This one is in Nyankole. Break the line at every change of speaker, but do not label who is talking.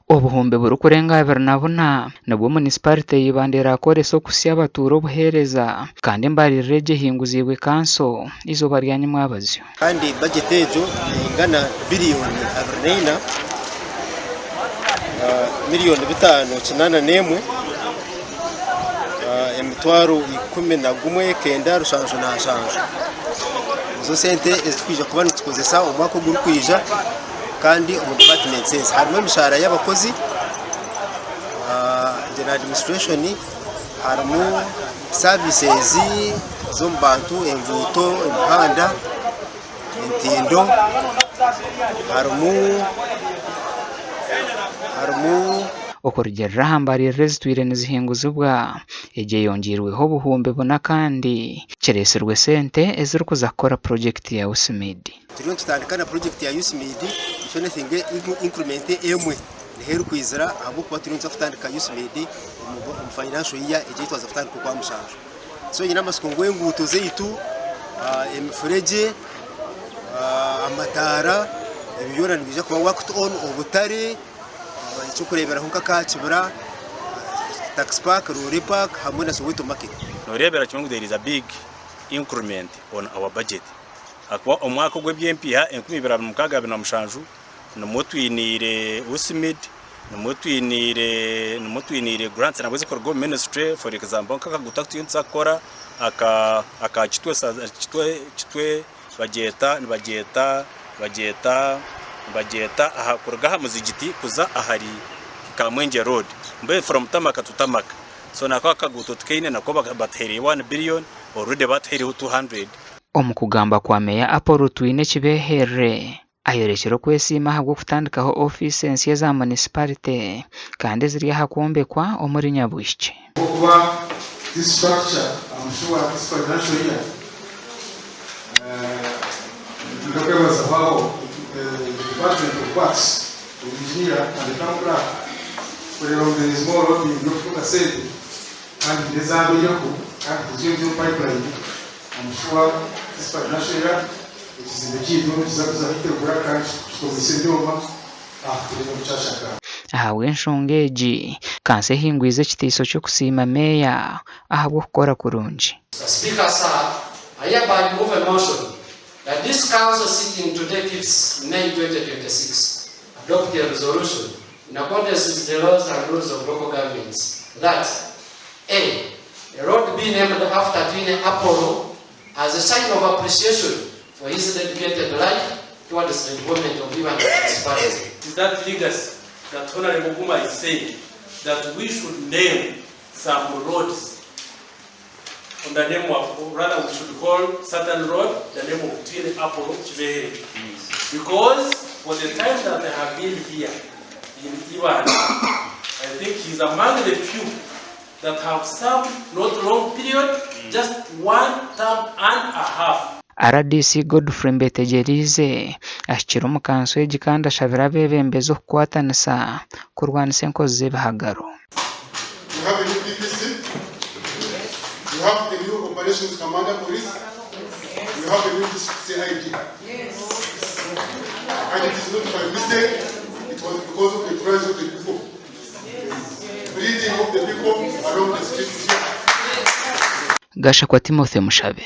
Obuhumbi burikurenga 24 nibwo munisiparite ya Ibanda eraakorese okuhitsya abatuura obuheereza kandi embaririra egi ehinguziibwe kanso eizooba rya nyimwabazyo.
Kandi bajeti egyo neingana biriyoni 24, miriyoni 581, 117,077. Nizo sente ezi turikwija kuba nitukozesa omwaka ogurikwija. Kandi omu dipatimenti ezi harimu emishaara y'abakozi, general administration, harimu services z'omu bantu, enguuto, emihanda, entindo, harimu harimu.
Okurugiirira aha mbaririra ezitwire nizihinguzibwa, egi eyongiirweho obuhumbi buna kandi kireetsirwe sente ezirikuza kukora purogyekiti ya USMID.
Turiyo nitutandika na purojekiti ya USMID, if anything increment emwe niho erikwizira ahabw'okuba turiyo nituza kutandika USMID omu financial year egi ei twaza kutandika okwamushanju. So nyine amatsiko ngu enguuto zaitu, emifuregye, amataara ebi byona nibiija kuba worked on, obutare, eky'okureeberaho nk'aka Kibra, Taxi Park, Loore Park hamwe na Soweto Market.
Noreebera kimwe ngu there is a big increment on our budget. Ahakuba omwaka ogw'eby'empiiha 2026 nimwo twiniire USMID, nimwo twiniire nimwo twiniire grants nabwo ezirikuruga omu ministry for example nk'akaguuto aku turiyo nituza kukora aka aka Kitwe Kitwe Kitwe nibagyeta nibagyeta nibagyeta nibagyeta aha kuruga aha muzigiti kuza ahari Kamwengye road mbwenu from Tamaka to Tamaka so nako akaguuto tukaine nako batuhaireyo one billion already batuhaireho 200.
Omu kugamba kwa Meeya Apollo Twine Kibeherere, ayorekire okwesiima ahabw'okutandikaho ofiisi ensya eza munisiparite kandi eziri aha kwombekwa omuri Nyabuhikye.
Ahabw'okuba this structure am sure this financial year nitwija kwebazaho aho the department of works, the engineer and the town clerk kureeba ngu there is more lobbying y'okutunga sente kandi haine ezabaireho kandi tiziri omu pipeline. I'm sure this financial year ekizimbe kyaitu nikiza kuzaho itegura kandi tukozese ebyoma tureebe ngu kyashakaara.
Ahabw'enshonga egi, kanso ehingwize ekiteiso ky'okusiima meeya ahabw'okukora kurungi.
Mister Speaker Sir, I hereby move a motion that this council sitting today 5th May 2026 adopt a resolution in accordance with the laws and rules of local governments that A. A road be named after Twine Apollo as a sign of appreciation for his dedicated life towards the development of Ibanda Municipality.
It is that legacy that Honourable Guma is saying that we should name some roads on the name of, or rather we should call certain road the name of Twine Apollo Kibehere. Because for the time that I have been here in Ibanda, I think he's among the few that have served not long period, just one term and a half.
Rdc Godfrey Mbetegyereize ahikire omu kanso egi kandi ashabire abeebembezi okukwatanisa kurwanisa enkozi z'ebihagaro.
We have a new DPC, we have a new operations commander police, we have a new district CID. And it is not by mistake, it was because of the cries of the people.
Gashakwa Timothy Mushabe.